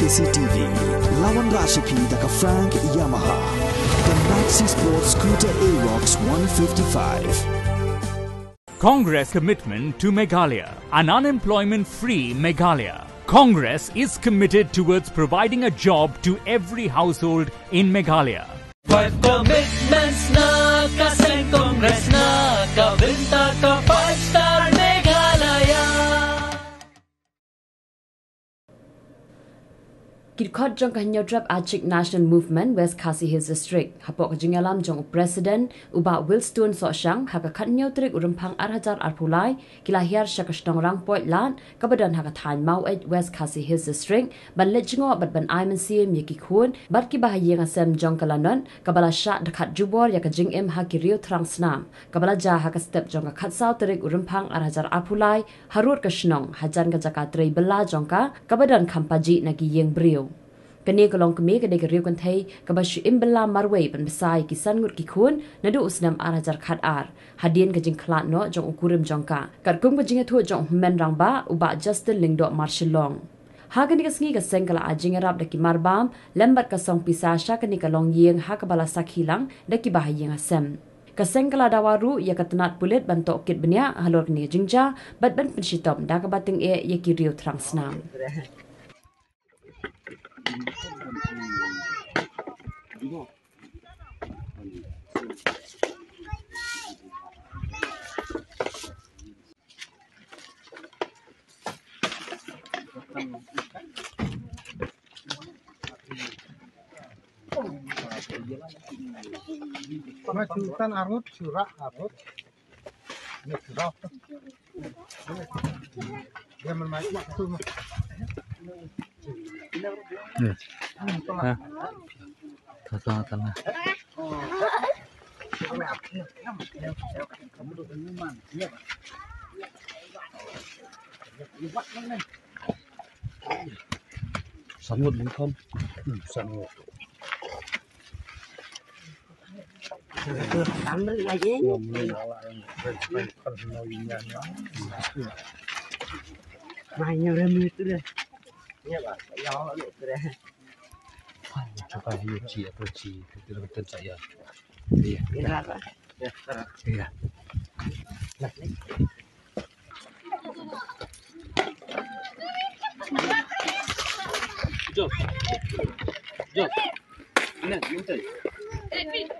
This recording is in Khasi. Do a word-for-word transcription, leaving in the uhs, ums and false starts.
C T V. Lawan Rashipi da ka Frank Yamaha. The Maxi Sport Scooter Aerox one fifty-five. Congress commitment to Meghalaya, an unemployment-free Meghalaya. Congress is committed towards providing a job to every household in Meghalaya. Five commitments na ka seng Congress na ka bynta ka five star Meghalaya. Ki dkhot jong ka Hynñiewtrep Achik National Movement West Khasi Hills District, hapoh ka jingïalam jong u President u Bah Wilstone Sohshang, ha ka khathynñiew tarik u Rymphang ar hajar arphew lai, ki la hiar sha ka shnong Rangpoit Lad, kaba don ha ka thaiñ Maweit, West Khasi Hills District, ban leit jngoh bad ban ai mynsiem ïa ki khun bad kiba ha ïing ha sem jong ka lanot, kaba la shah dkhat jubor ïa ka jingim ha ki riew thrang snam, kaba la jia ha ka step jong ka khatsaw tarik u Rymphang ar hajar arphew lai, harud ka shnong, hajan ka jaka trei bylla jong ka, kaba don kham pajih na ki ïing briew. Kane ka longkmie ka dei ka riew kynthei kaba shu im bylla marwei ban bsa ïa ki san ngut ki khun naduh u snem ar hajar khatar, hadien ka jingkhlad noh jong u kurim jong ka, katkum ka jingïathuh jong u Hynmen Rangbah u Bah Justin Lyngdoh Marshillong. Ha kane ka sngi ka seng ka la ai jingïarap da ki marbam lem bad ka song pisa sha kane ka longïing ha kaba la sakhi lang da kiba ha ïing ha sem. Ka seng ka la dawa ruh ïa ka tnat pulit ban tohkit bniah halor kane ka jingjia bad ban pynshitom da kaba tyngeh ïa ki riew thrang snam. Ma chutan arngut, churak arngut. Ini churak. Dia main main waktu mah. Ya. Hah? Tengah, tengah. Sangut ni kan. Hmm, sangut. Tambah lagi. Mai nyo remi tu deh. Iya, Pak. Ya, Allah, tu deh. Coba yuk ci atau ci, kita betul saya. Iya. Iya, Pak. Iya. Jom. Jom. Ini, ini.